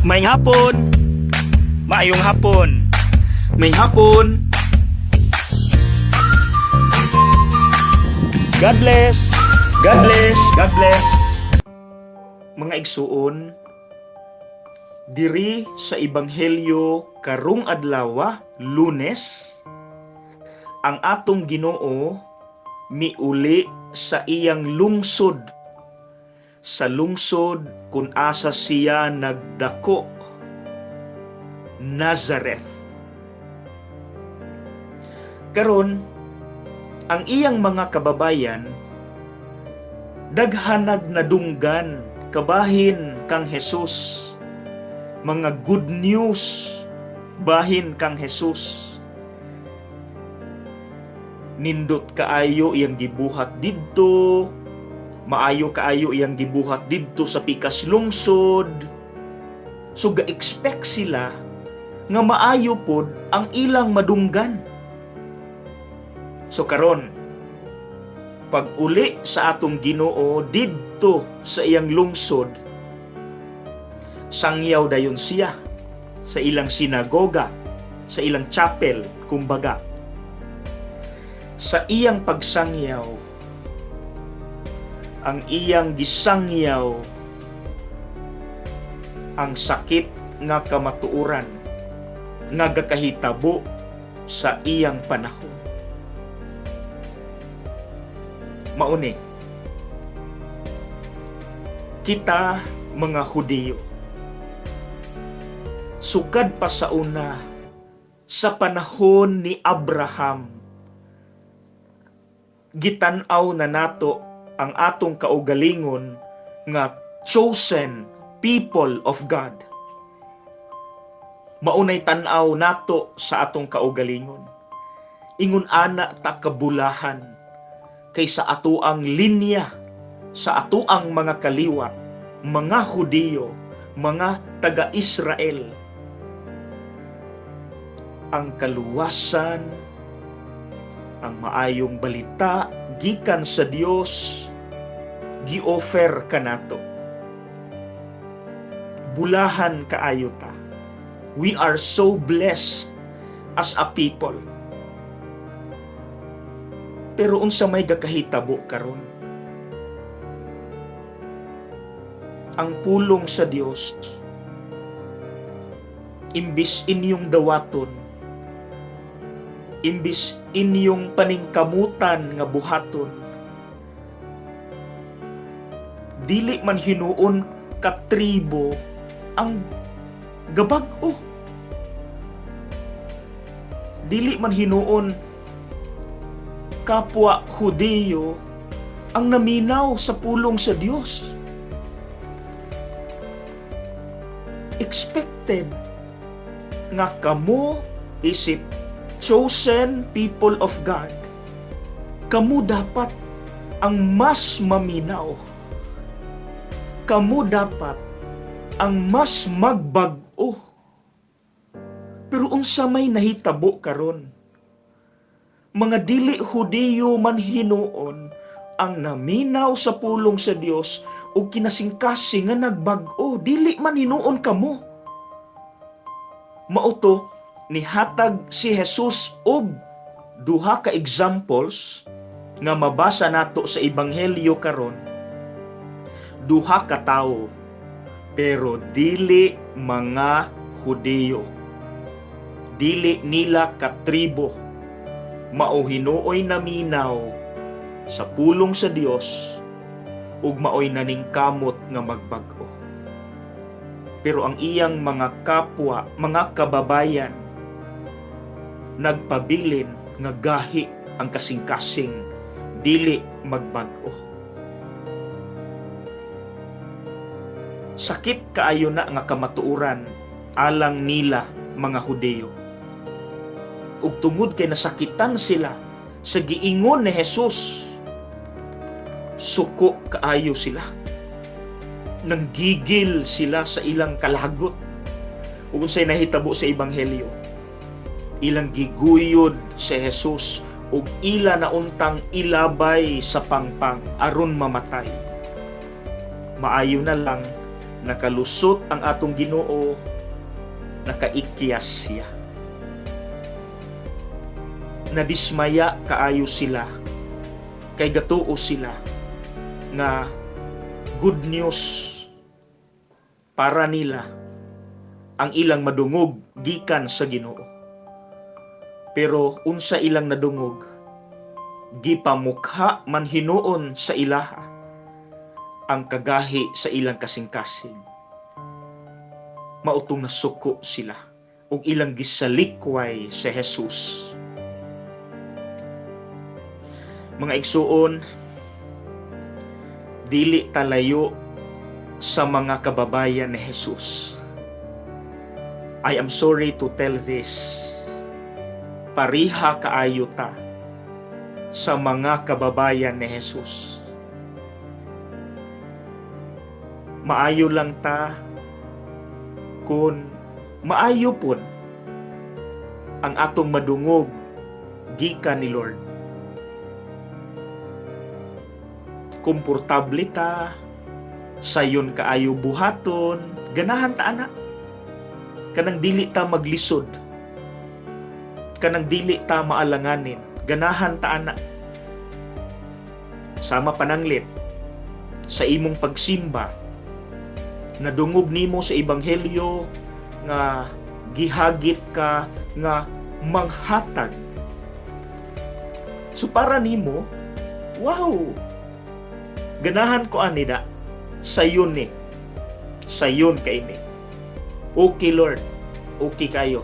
Maayong hapon. Maayong hapon. Maayong hapon. God bless. God bless. God bless. Mga igsuon, diri sa Ebanghelyo karong adlaw, Lunes, ang atong Ginoo miuli sa iyang lungsod, sa lungsod kung asa siya nagdako, Nazareth. Karon, ang iyang mga kababayan daghanag nadunggan kabahin kang Jesus, mga good news bahin kang Jesus. Nindot kaayo iyang gibuhat didto, maayo kaayo iyang gibuhat didto sa pikas lungsod. So ga-expect sila nga maayo pod ang ilang madunggan. So karon, pag uli sa atong Ginoo didto sa iyang lungsod, sangyaw dayon siya sa ilang sinagoga, sa ilang chapel kumbaga. Sa iyang pagsangyaw, ang iyang gisangyaw ang sakit nga kamatuoran nga gakahitabo sa iyang panahon. Mauni, kita mga Hudiyo, sukad pa sa una, sa panahon ni Abraham, gitan-aw na nato ang atong kaugalingon nga chosen people of God. Maunay tan-aw nato sa atong kaugalingon. Ingon ana ta kabulahan kay sa atoang linya, sa atoang mga kaliwat, mga Hudiyo, mga taga-Israel, ang kaluwasan, ang maayong balita gikan sa Dios gi-offer kanato. Bulahan kaayo ta. We are so blessed as a people. Pero unsa may gakahitabo karon? Ang pulong sa Dios, imbis inyong dawaton, imbis inyong paningkamutan nga buhaton, dili man hinuon katribo ang gabag-o. Dili man hinuon kapwa Hudiyo ang naminaw sa pulong sa Dios. Expected nga kamo isip chosen people of God, kamo dapat ang mas maminaw. Kamo dapat ang mas magbag-o. Pero unsa may nahitabo karon? Mga dili Hudiyo man hinuon ang naminaw sa pulong sa Dios ug kinasingkasing nga nagbag-o, dili man hinuon kamo. Mao to nihatag si Jesus og duha ka examples nga mabasa nato sa Ebanghelyo karon. Duha ka tawo pero dili mga Hudiyo. Dili nila katribo. Mao hinuoy naminaw sa pulong sa Dios ug maoy naningkamot nga magbag-o. Pero ang iyang mga kapwa, mga kababayan, nagpabilin nga gahi ang kasing-kasing, dili magbag-o. Sakit kaayo na nga kamatuoran alang nila mga Hudiyo. Ug tungod kay nasakitan sila sa giingon ni Jesus, suko kaayo sila. Nanggigil sila sa ilang kalagot. Ug unsay nahitabo sa Ebanghelyo? Ilang giguyod si Jesus ug ila na untang ilabay sa pangpang aron mamatay. Maayo na lang Nakalusot ang atong Ginoo, nakaikyas siya. Nadismaya kaayo sila kay gatuo sila nga good news para nila ang ilang madungog gikan sa Ginoo. Pero unsa ilang nadungog? Gipamukha man hinuon sa ilaha ang kagahi sa ilang kasing-kasing. Mao tong nasuko sila ug ilang gisalikway si Jesus. Mga igsuon, dili talayo sa mga kababayan ni Jesus. I am sorry to tell this. Pariha kaayo ta sa mga kababayan ni Jesus. Maayo lang ta kung maayo pod ang atong madungog gikan ni Lord. Komportable ta, sayon kaayo buhaton, ganahan ta ana. Kanang dili ta maglisod, kanang dili ta maalanganin, ganahan ta ana. Sama pananglit sa imong pagsimba, nadungog nimo sa ebanghelyo nga gihagit ka nga manghatag. So para nimo, wow, ganahan ko ani da, sayon ni, sayon kay ni. Okay Lord, okay kayo.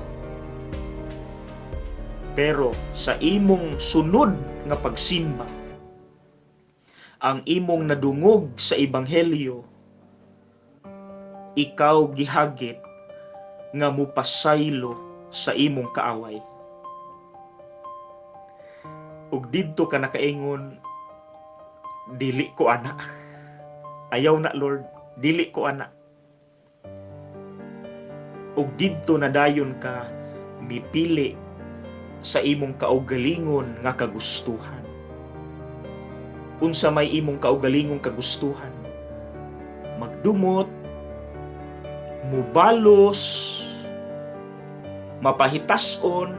Pero sa imong sunod nga pagsimba, ang imong nadungog sa ebanghelyo, ikaw gihagit nga mupasaylo sa imong kaaway. Ug didto ka nakaingon, dili ko ana. Ayaw na Lord, dili ko ana. Ug didto na dayon ka mipili sa imong kaugalingon nga kagustuhan. Unsa may imong kaugalingong kagustuhan? Magdumot, mubalos, mapahitason,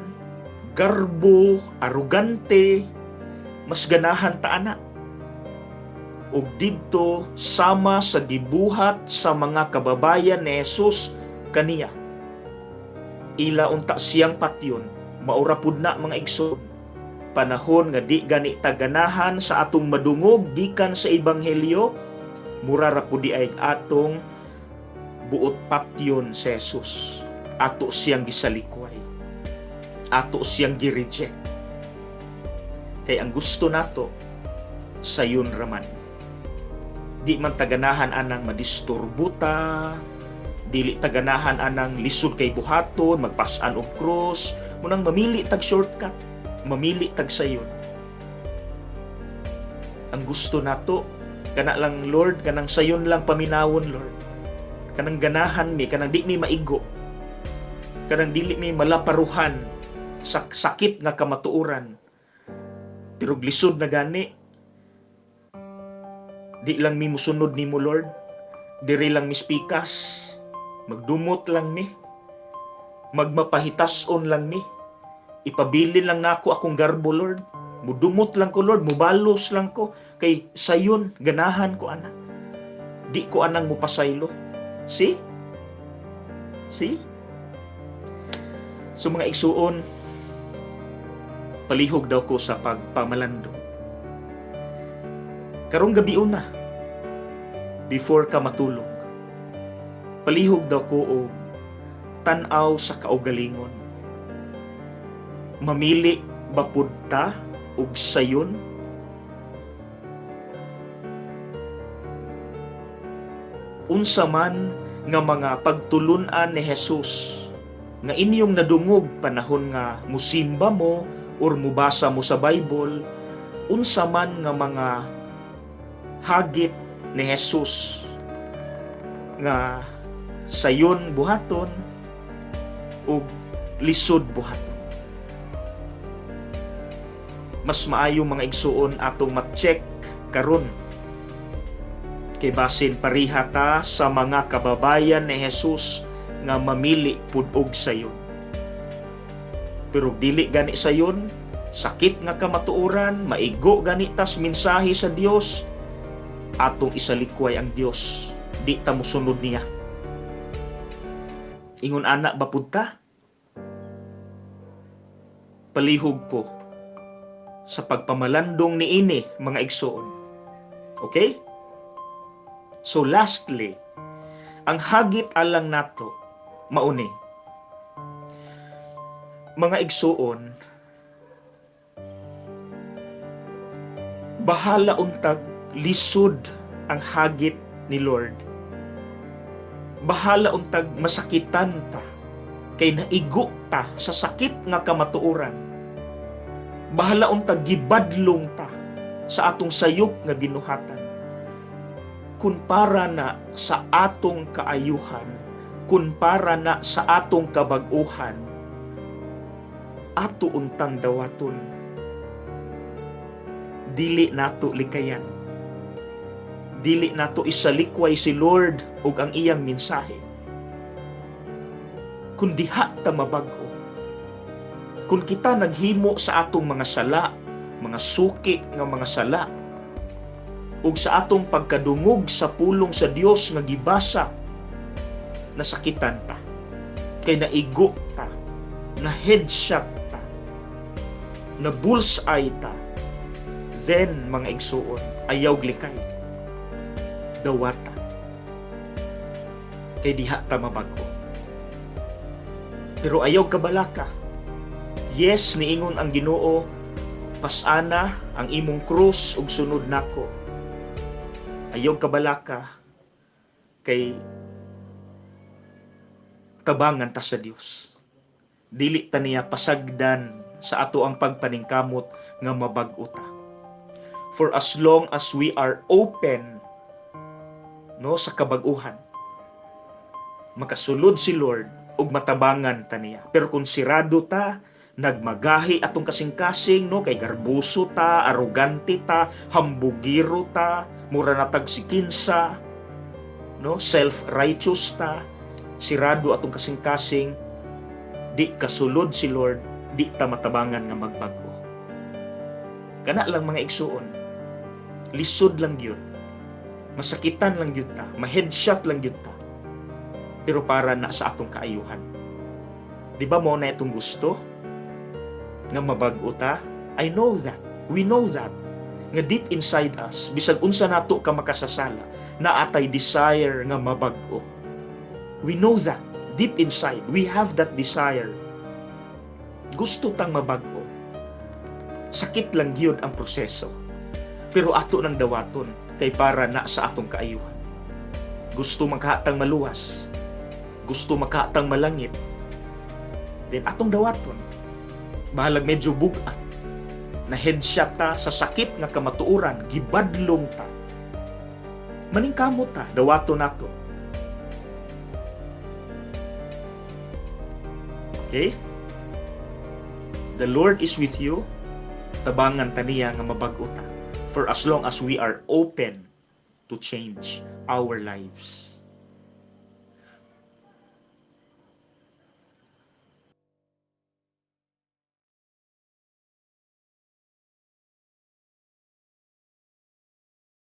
garbo, arugante, mas ganahan ta ana. Ug didto sama sa gibuhat sa mga kababayan ni Jesus kaniya. Ila unta siyang patyon, maura pud na, mga igsoon. Panahon nga di gani taganahan sa atong madungog gikan sa ebanghelyo, mura ra pud di ay atong buot patyon si Jesus. Ato siyang gisalikway. Ato siyang gi-reject. Kay ang gusto nato sayon raman. Di man taganahan anang madisturbo ta, dili taganahan anang lisod kay buhaton, magpasan og cross, munang mamili tag shortcut, mamili tag sayon. Ang gusto nato kana lang, Lord, kanang sayon lang paminawon, Lord. Kanang ganahan mi, kanang di mi maigo. Kanang dili mi malaparuhan sa sakit nga kamatuoran. Pero glisod na gani, di lang mi musunod nimo, Lord. Diri lang mispikas. Magdumot lang mi. Magmapahitason lang mi. Ipabilin lang nako akong garbo, Lord. Mudumot lang ko, Lord, mubalos lang ko kay sayon ganahan ko ana. Di ko anang mupasaylo. See? See? So mga igsuon, palihog daw ko sa pagpamalandong. Karong gabi una, before ka matulog, palihog daw ko og tan-aw sa kaugalingon. Mamili ba pud ta og sayon? Unsa man nga mga pagtulun-an ni Jesus nga inyong nadungog panahon nga musimba mo or mubasa mo sa Bible, unsa man nga mga hagit ni Jesus nga sayon buhaton ug lisod buhaton? Mas maayo, mga igsuon, atong ma-check karon Kay basin pareha ta sa mga kababayan ni Jesus nga mamili pud og sayon. Pero dili gani sayon, sakit nga kamatuoran, maigo gani tas mensahe sa Dios, atong isalikway ang Dios, di ta mosunod niya. Ingon ana ba pud ta? Palihog ko sa pagpamalandong niini, mga igsoon. Okay? So lastly, ang hagit alang nato mao ni, mga igsuon, bahala untag lisod ang hagit ni Lord. Bahala untag masakitan ta kay naigo ta sa sakit nga kamatuoran. Bahala untag gibadlong ta sa atong sayop nga binuhatan. Kun para na sa atong kaayuhan, kun para na sa atong kabag-uhan, ato untang dawaton. Dili nato likayan. Dili nato isalikway si Lord ug ang iyang mensahe. Kung diha ta mabag-o, kung kita naghimo sa atong mga sala, mga suki nga mga sala, ug sa atong pagkadungog sa pulong sa Dios nga gibasa, nasakitan ta, kay naigo ta, na headshot ta, na bullseye ta, then, mga igsuon, ayaw likay. Dawata. Kay diha ta mabago. Pero ayaw kabalaka. Yes, niingon ang Ginoo, "Pasana ang imong krus ug sunod nako." Ayaw kabalaka kay tabangan ta sa Dios. Dili ta niya pasagdan sa ato ang pagpaningkamot nga mabag-o ta. For as long as we are open, no, sa kabag-uhan, makasulod si Lord ug matabangan ta niya. Pero kung sirado ta, nagmagahi atong kasing-kasing, no, kay garbuso ta, arugante ta, hambugiro ta, mura na tag sikinsa, no, self-righteous ta, sirado atong kasing-kasing, di kasulod si Lord, di ta matabangan nga magbag-o. Kana lang, mga igsuon. Lisod lang gyud. Masakitan lang gyud ta, ma-headshot lang gyud ta. Pero para na sa atong kaayuhan. Di ba mao na itong gusto? Nga mabag-o ta? I know that. We know that. Nga deep inside us, bisag unsa nato ka makasasala, naa tay desire nga mabag-o. We know that. Deep inside, we have that desire. Gusto tang mabag-o. Sakit lang gyud ang proseso. Pero ato nang dawaton kay para na sa atong kaayuhan. Gusto makahatang maluwas. Gusto makahatang malangit. Then atong dawaton. Bahalag medyo bugat. Na headshot ta sa sakit nga kamatuoran, gibadlong ta. Maningkamot ta, dawaton nato. Okay? The Lord is with you. Tabangan ta niya nga mabag-o ta. For as long as we are open to change our lives.